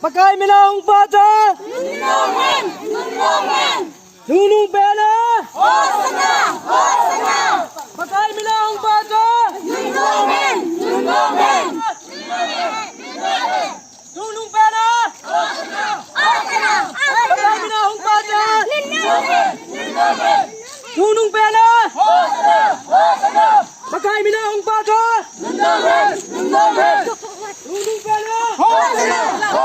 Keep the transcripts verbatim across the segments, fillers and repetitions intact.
Pakai mina hung phat a. Nunung pena. Pakai mina hung phat a. Nunung pena. Pakai mina hung phat a. Nunung pena. Pakai mina hung phat a. Nunung pena. Nunung pena.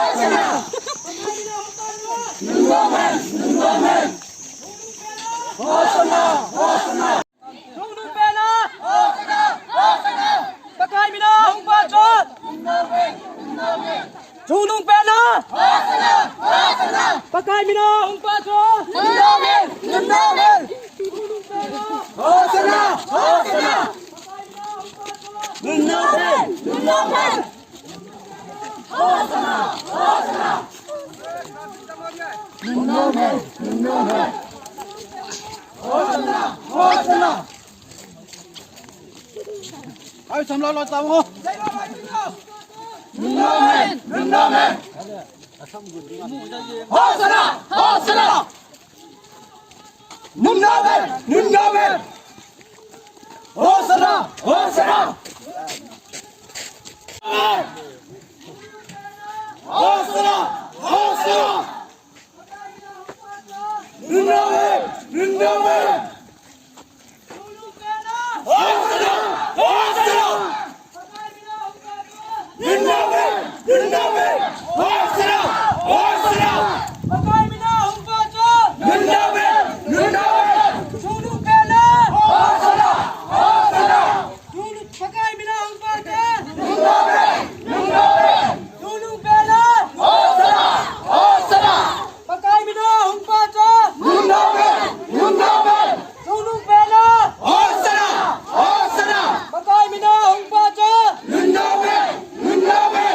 Pakai mina hung phat a. Chungnung pena. Pakai mina hung phat a. Hosanna! Hosanna! Hosanna! Hosanna! Ai, samla lo tamo. Nunung pena. Nunung pena. Hosanna! Hosanna! Nunung pena. Nunung pena. Hosanna! Hosanna! Hosanna! Hosanna! Nunung pena. Nunung pena. Hosanna! Hosanna! Nunung pena! Nunung pena! Hosanna! Hosanna! Pakai mina hung phat a. Nunung pena! Nunung pena! Chungnung pena! Hosanna! Hosanna! Chungnung, Pakai mina hung phat a. Nunung pena! Nunung pena! Chungnung pena! Hosanna! Hosanna! Pakai mina hung phat a. Nunung pena! Nunung pena! Chungnung pena! Hosanna! Hosanna! Pakai mina hung phat a. Nunung pena! Nunung pena!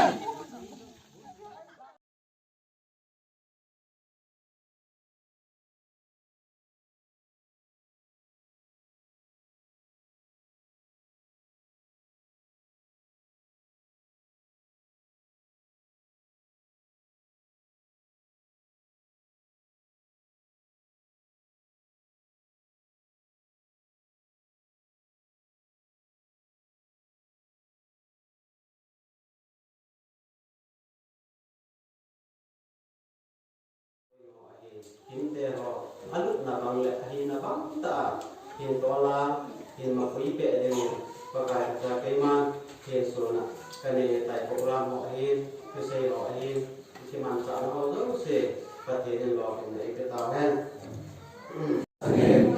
Himte ho, alutna bang le ahina bang tah a, hin tola, hin mapui peh ding, Pakai cha keiman, hin suna, kanei tai program ho ahin, thusei ho ahin, kimanchahna ho jouse, Pathen in lolhinna eipe tauhen.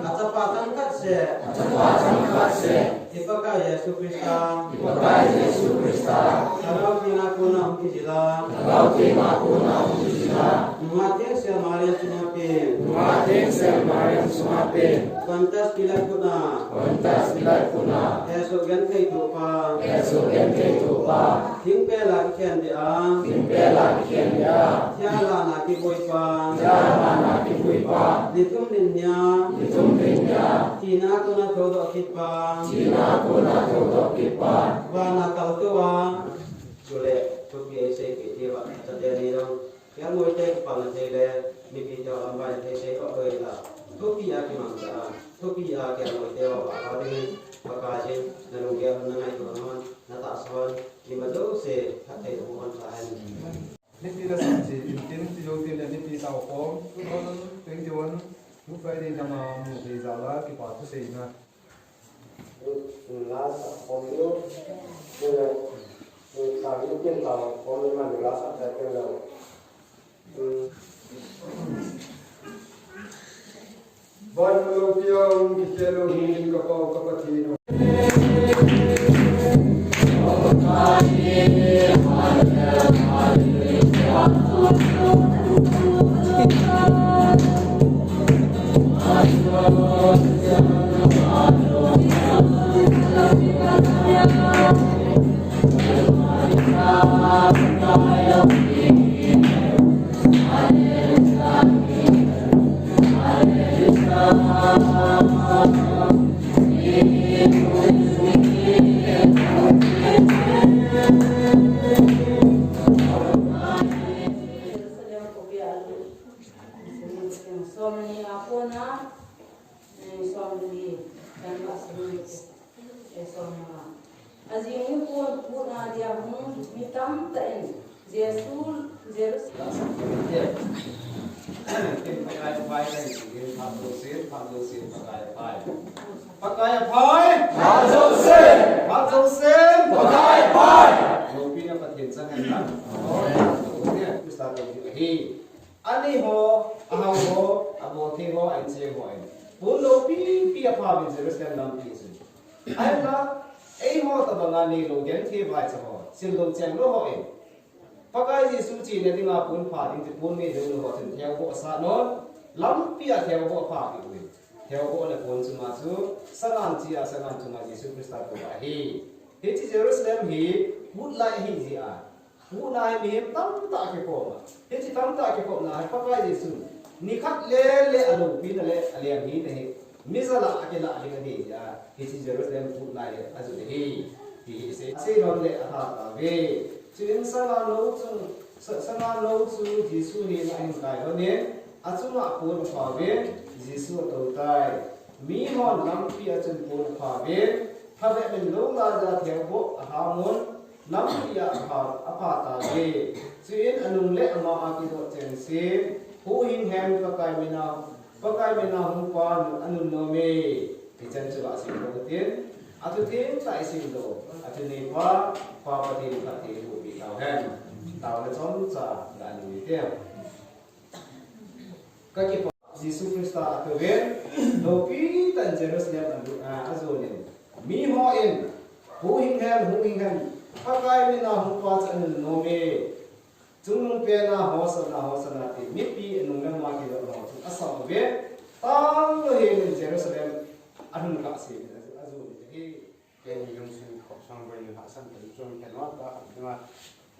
Achapa changkhat seh. Achapa changkhat seh. I Pakai Jesu Christa. I Pakai Jesu Christa. Lhagao Theng a kona hung kijil a. Lhagao Theng a kona hung kijil a. Nungah Thengsel Mariam chunga pen. Nungah Thengsel Mariam chunga pen. Pontius Pilat khut a. Pontius Pilat khut a. Hesoh genthei tohpa. Hesoh genthei tohpa. Thingpel a kikhen dia. Thingpel a kikhen dia. Thia lhan a kiboipa. Thia lhan a kiboipa. Ni thum ni nia. Ni thum ni nia. Thina a kona thoudoh kitpa. Thina a kona thoudoh kitpa. Van a kaltou a. Chule, thupi eiseipeh diu va, chate ni jong. Kelngoite kipana thei le, mipi te lamvai thei sei kha koi la. Thupi a kimangcha a. Thupi a kelngoite ho, a, a ding, Pakai jin, na lunggel hon, na ngaito hon, na tahsa hon, ima jouse, phatthei hon tahen. Mipi la samji, intin, tijou tin le mipi taokhom, two thousand twenty-one, Good Friday dama, mu thei jal a, kipa thuseina. La sa khom diu, tile, sa mipi taokhom le ma la sa thei tile. Van lou piang, kikhel lou hi, ka Pau, ka Pathen. Ajing nikho, nikho na dia hung mi tamtah in Jesu, Jerusalem. Pakai aphai, Pakai aphai. Pakai aphai. Pakai aphai. Pakai aphai. Loupina Pathen chang hen lang. Krista loupi ahi. Ani ho, ahao ho, abol thei ho, ahin cheng ho ahin. Pon loupi pi apha uvin Jerusalem lampi chun. Ahinla, eiho tabanga neilou genthei vaicha ho, sil lou cheng lou ho in. Pakai Jesu chena dinga pon pha ding ti pon nei lou ho chun theu boh asat non, lampi a theu boh apha kit uvin. Theu boh le pon chunga chu, sangan chia, sangan chunga Jesu Krista tou ahi. Hiche Jerusalem hi, hutlai ahi jeh a. Huhna hi mihem tamtah akikhom a. Hiche tamtah akikhomna hi Pakai Jesu. Nikhat le le aloupina le alem hina hi. Mi jal a akilah ding ahi jeh a. Hiche Jerusalem huhna hi ajot ahi. Ti hi asei, asei nom le atha tauve. Chuin sangan lou chu, sa-, sangan lou chu Jesu henga ahin kai lhonin. Achunga pon apha uvin. Jesu atou tai. Mihon lampi a chun pon apha uvin. Phabep in lou laija theu boh aham un. Lampi a apha, apha tauve. Chuin anung le ama a kidot chengse, huhhing hen Pakai mina, Pakai mina hungpa anun nom e. Hichan chu asim lou tin, athu teng tah isim lou, athu neipa, Pa Pathen in phatthei boh peh tau hen. Tao le chomcha ga nui te. Ka kipah, Jesu Krista atouvin, loupi tah in Jerusalem a, a, ajonin. Mihon, huhhing hen, huhhing hen, Pakai mina hungpa chu anun nom e. Chungnungpena, Hosanna, Hosanna, ti mipi anung le ama kidot ho chu asah uve. Tang lou hel in Jerusalem ahung kahse in ajo, ajonin ahi. Keini lungset khosang boi ni hahsat tah in chom khen uva, ka khat dinga,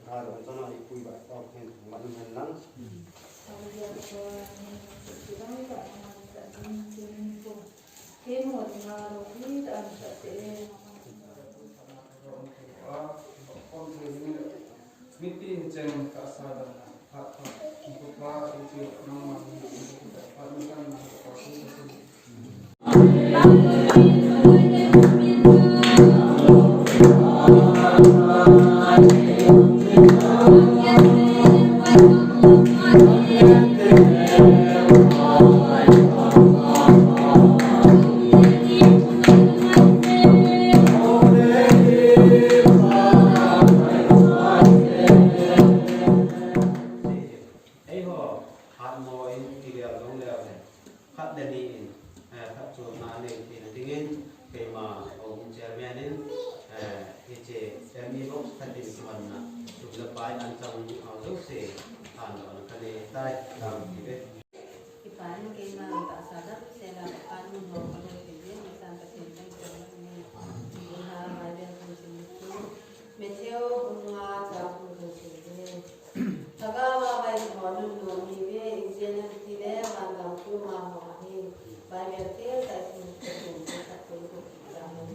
ka don chana ipui ba tao khen thum man hen lang. Mipi hicheng ka sa dan na, phat phat, mipi pa, iti, nang man, phat ni kan na, phat ni kan. Eiho, hatmo in kigel jong leu hen. Khat le ni in, eh, khat chu na nei theina dingin, keima houin chairman in, eh, hiche M E box khat in kimanna, sum le pai anchang ho jouse, thanna kanei tai, tam ti ve. Kipa in keima tahsa dam sela, Pathen in lou kalo ti ve, mi san Pathen in lou kalo ti ve. Bible sim chu, Matthew bung nga chang thum le sagi. Lhagao a vaihom ho nunnom ihiuve, ijeh inem itile vangam koma ho ahi. Bible tel tah in Pathen in phatthei boh peh tahen.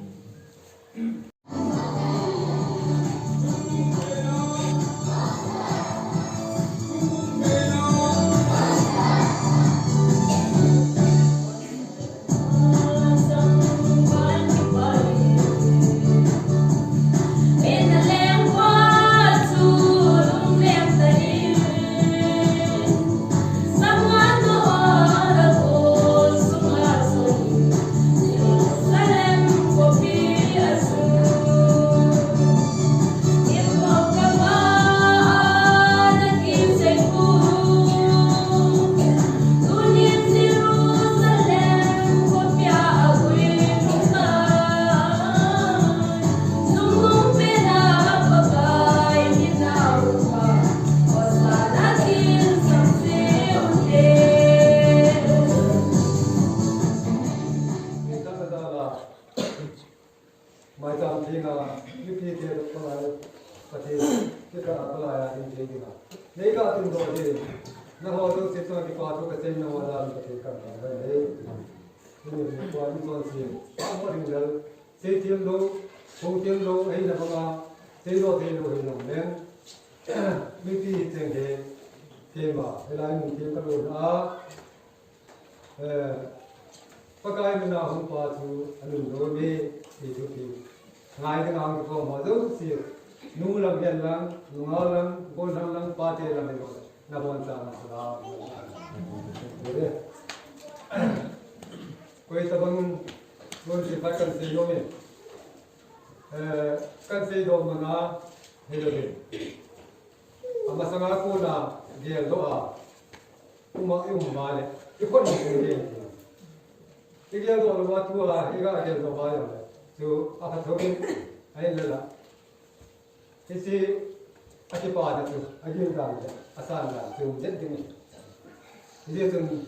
Maicham thenga, mipi te palai, Pathen, kikah a palai a hin thei dinga. Nei ka tung doh ding, nangho jouse chunga kipa thu kasei nangho dan Pathen kahin thangvah e. Tuni nikho a inchonse, amaho ding lel, seithei lou, houthei lou, ahina banga, seidoh thei lou hi nom leng. Mipi hicheng hi, keima, hilai mun thei kalou na a, Eh, Pakai mina hung pa chu anun doi me, ti chu ti. Ngai ding ang ko mo dong si. Nu lam, hen lam, nungah lam, gollhang lam, pate lam, hen lam. Na bon sa na sa. Koi tabang, bon si pa kan si yo me. Eh, kan sei doh mana, hei lo ding. Amasanga kona geldoh a, uma i um uva le, i khut i um ding. I geldoh louva tua, i ga geldoh uva jong le. Chu apha thou in, ahin la la. Hiche, akipana chu, agil dan le, asan dan chu, um det ding. Hijeh chun,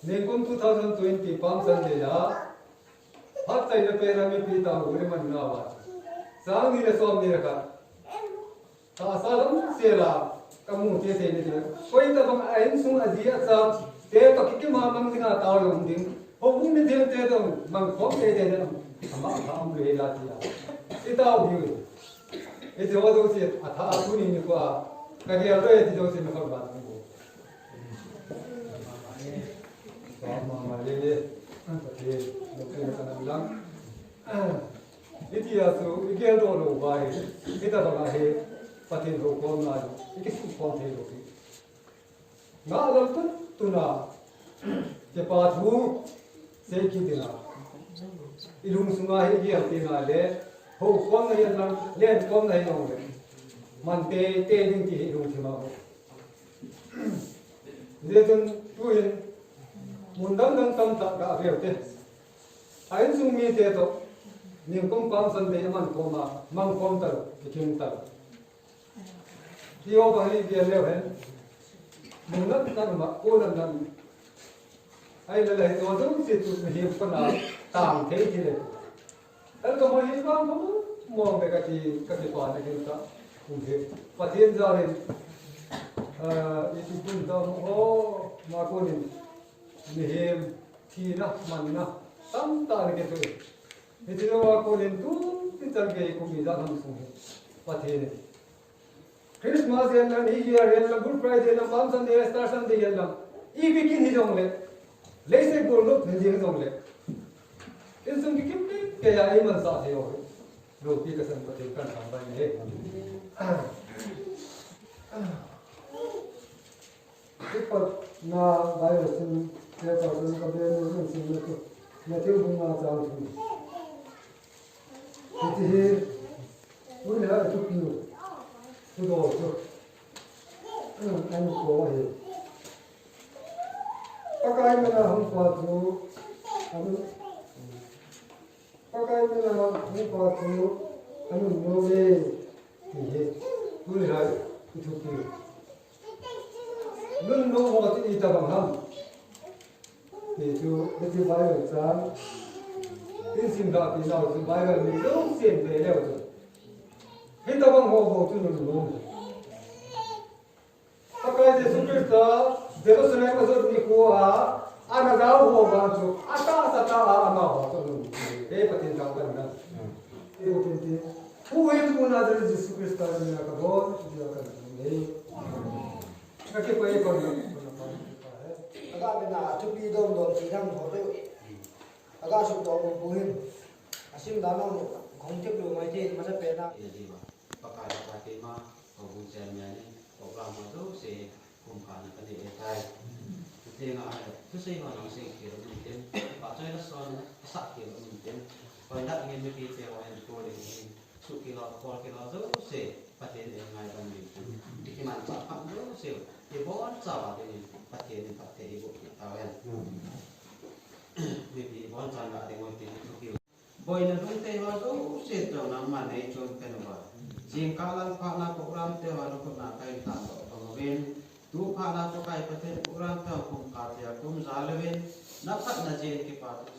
nikum two thousand twenty Palm Sunday a, Phatchaina pena mipi tah u le man nau a. Sang ni le som ni le khat. Tahsa lam sela kamu thei thei ni le. Koi tabang a insung aji acha te toh kikim a mang dinga tao le um ding. Houbung mithengte toh mang khom thei thei le um. Ama kha um le la tia. I tao diu. Iti ho jouse, atha a tuni nikho a, kagel loi iti jouse na kholban nabo. Mama lele, Pathen, lungsetna kanam lang. Iti a chu, i geldoh lou uva hi, hitabang a hi, Pathen houkhomna, i kisukhom thei lou hi. Ngah lam tun tun a, kipa thu sei kit ding a. I lungsunga hi i gel teng le, houkhomna hi lang, lenkhomna hi jong le. Man teitei ding ti hi i lungthim a. Hijeh chun tuhin, mun dang dang tamtah ga ve u te. A insung mite toh, nikum Palm Sunday aman khom a, mang khom talou, kikim talou. Ti ho bang hi gel leu hen. Nung nat nat ma, ko nat nat. Ahile le, to jong se chu mihem kona tang thei ti le. Ahile ka mo hi bang ko mo be kati, kati pa na hin ta. Kum he. Pathen jal in, ah, i ti kun ta mo, ma ko nin. Mihem, thina, manna, tamtah na kei tu. Hiche jong a konin tun, ti chan kei kum ijat ham sung hi. Pathen in. Christmas hen lang, New Year hen lang, Good Friday lang, Palm Sunday, Easter Sunday hen lang. Ipi kin hi jong le. Leiset golnop hi jeng jong le. Insung kikim kei a imansah thei u hi. Loupi kasan Pathen kan thangvah in ahi. Kipatna Bible sim, Bible sim ka be mu sim na tu. Matthew bung nga chang thum. Hiti hi, ui ha tu piu. Tu do tu. An ko hi. Pakai mina hung pa tu. An Pakai mina hung pa chu anun nom e, ti hi, tuni lai i thupi. Nun nom ho chu itobang ham? Ti chu, hiche Bible chang, in simlhahpi nau chu Bible mi jousen ve leu chu. Hitobang ho bou chu nun nom e. Pakai Jesu Christa Jerusalem ajot nikho a, ana jao ho vang chu, atahsa tah a amaho chu anun nom e, Pathen thangvahna. Ei u tin tin. Huhhingpu Nazareth Jesu Christa mina kabon, dia kan nei. Kakipah e kon na, kon na pa, pa e. Aga mina thupi dom dom ti dang ho pe. Aga sum dom pu hin. Asim dan ho, khong tep lou mai te, masa pe na. Pakai, Pakai keima, houbung chairman in, program ho jouse, kum khat na kanei e tai. Chuteng a, thusei ho nang sei khel un tin, pachoi la son, asah khel un tin. Koi dah ngen mipite ho en ko le hin, sukilou, kolkilou jouse, Pathen in ngaidam ding tin. Ikimanchah kham jouse, ibonchauva dingin, Pathen in phatthei eiboh peh tahen. Mipi ibonchauvin ga ding u tin, thukil. Boina lungthei ho jouse toh nangman neichonpeh uva. Jingkah lang phatna program te ho nakhut a kahin thandoh pang uvin. Tu phatna Pakai Pathen program te ho kum khat a kum ja louvin. Naphatna jeh in kipa thu